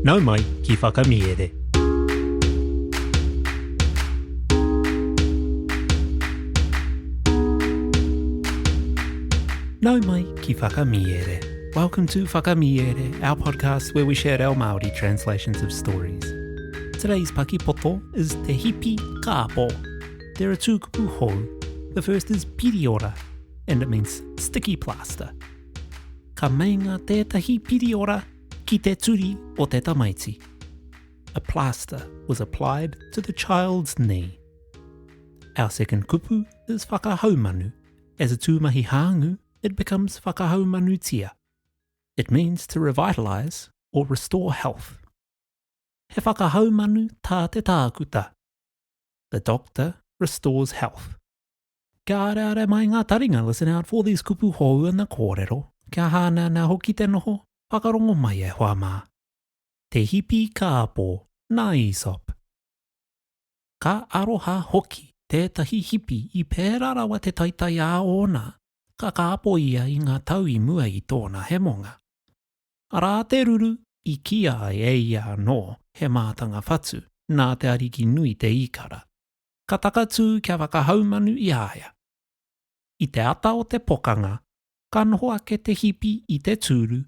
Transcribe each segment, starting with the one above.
Nau mai ki Whakamiere. Nau mai ki Whakamiere. Welcome to Whakamiere, our podcast where we share our Māori translations of stories. Today's pakipoto is Te Hipi Kāpo. There are two kupu hou. The first is piriora, and it means sticky plaster. Ka meinga tētahi piriora ki te turi o te tamaiti. A plaster was applied to the child's knee. Our second kupu is whakahaumanu. As a tūmahi hāngu, it becomes whakahaumanutia. It means to revitalise or restore health. He whakahaumanu tā te tākuta. The doctor restores health. Kia areare mai ngā taringa listen out for these kupu hou and the kōrero, kia hāneanea hoki te noho, whakarongo mai e hoa mā. Te hipi kāpō, nā Aesop. Ka aroha hoki tētahi hipi i pērā rawa te taitaiā ōna, ka kāpō ia i ngā tau i mua i tōna hemonga. Arā te ruru i kīia ai e ia anō he mātanga whatu nā te ariki nui te īkara. Ka takatū kia whakahaumanu i a ia. I te ata o te pokanga, ka noho ake te hipi i te tūru,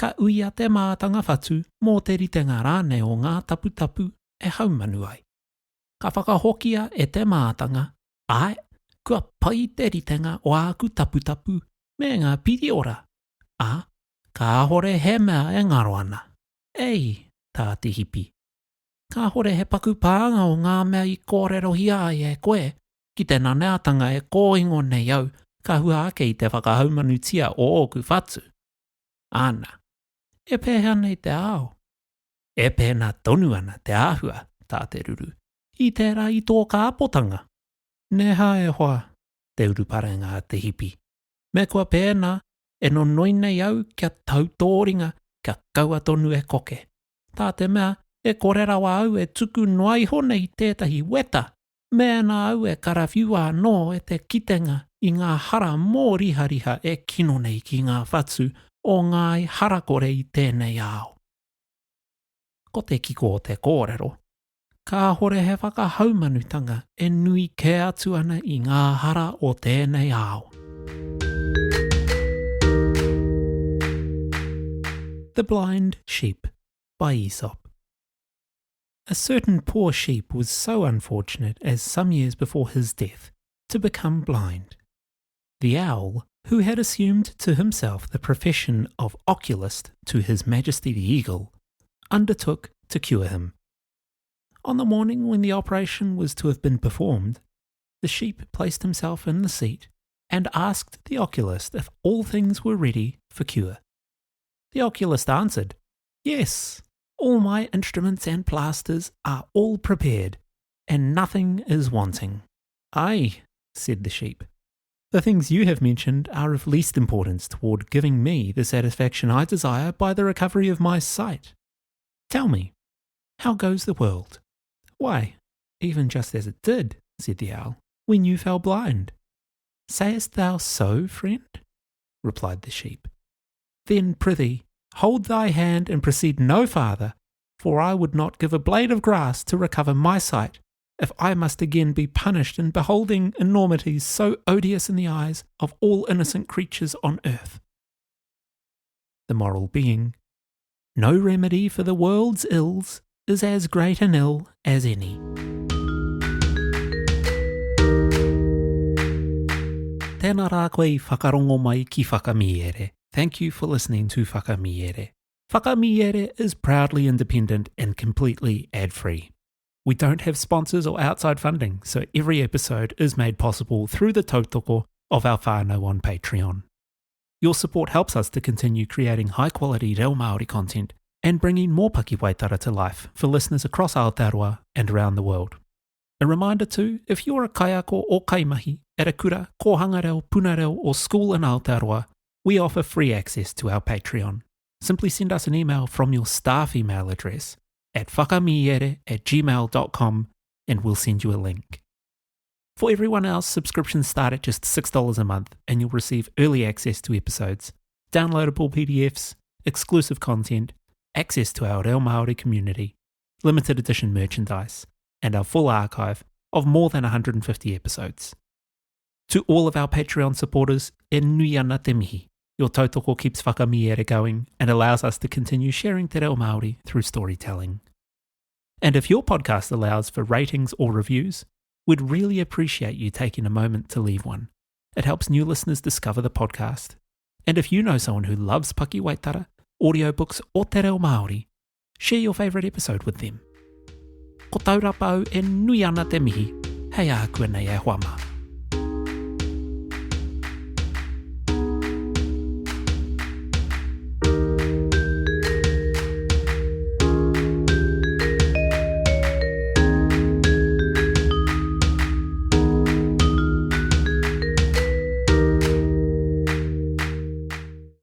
ka uia te mātanga whatu mō te ritenga rānei o ngā taputapu e haumanu ai. Ka whakahokia e te mātanga, Āe, kua pai te ritenga o āku taputapu me ngā piriora, ā, kāhore he mea e ngaro ana. Ei, tā te hipi, Kāhore he paku pānga o ngā mea i kōrerohia ai e koe ki te naneatanga e kōingo nei au ka hua ake i te whakahaumanutia o ōku whatu. Āna, e pēhea nei te ao? E pēnā tonu ana te āhua, tā te ruru, i tērā i tō kāpotanga. Nē hā e hoa, te uruparenga a te hipi. Me kua pēnā, e nonoi nei au kia tau tō ringa, kia kaua tonu e koke. Tā te mea, e kore rawa au e tuku noa iho nei tētahi weta, mēnā au e karawhiua anō e te kitenga i ngā hara mōrihariha e kino nei ki ngā whatu o ngāi harakore i tēnei ao. Ko te kiko o te kōrero, kāhore he whakahaumanutanga e nui kē atu ana i ngā hara o tēnei ao. The Blind Sheep by Aesop A certain poor sheep was so unfortunate as some years before his death to become blind. The owl, who had assumed to himself the profession of oculist to his majesty the eagle, undertook to cure him. On the morning when the operation was to have been performed, the sheep placed himself in the seat and asked the oculist if all things were ready for cure. The oculist answered, Yes, all my instruments and plasters are all prepared, and nothing is wanting. Ay, said the sheep, the things you have mentioned are of least importance toward giving me the satisfaction I desire by the recovery of my sight. Tell me, how goes the world? Why, even just as it did, said the owl, when you fell blind. Sayest thou so, friend? replied the sheep. Then, prithee, hold thy hand and proceed no farther, for I would not give a blade of grass to recover my sight, if I must again be punished in beholding enormities so odious in the eyes of all innocent creatures on earth. The moral being, no remedy for the world's ills is as great an ill as any. Tēnā rā koe i whakarongo mai ki Whakamiere. Thank you for listening to Whakamiere. Whakamiere is proudly independent and completely ad-free. We don't have sponsors or outside funding, so every episode is made possible through the tautoko of our whānau on Patreon. Your support helps us to continue creating high quality reo Māori content and bringing more pakiwaitara to life for listeners across Aotearoa and around the world. A reminder too, if you're a kaiako or kaimahi at a kura, kōhanga reo, puna reo or school in Aotearoa, we offer free access to our Patreon. Simply send us an email from your staff email address at whakamiere at gmail.com and we'll send you a link. For everyone else, subscriptions start at just $6 a month and you'll receive early access to episodes, downloadable PDFs, exclusive content, Access to our Reo Māori community, limited edition merchandise, and our full archive of more than 150 episodes. To all of our Patreon supporters, e nui ana te mihi. Your tautoko keeps Whakamiere going and allows us to continue sharing te reo Māori through storytelling. And if your podcast allows for ratings or reviews, we'd really appreciate you taking a moment to leave one. It helps new listeners discover the podcast. And if you know someone who loves pakiwaitara, audiobooks or te reo Māori, share your favourite episode with them. Ko taurapa au e nui ana te mihi, hei ākuanei e hoa mā.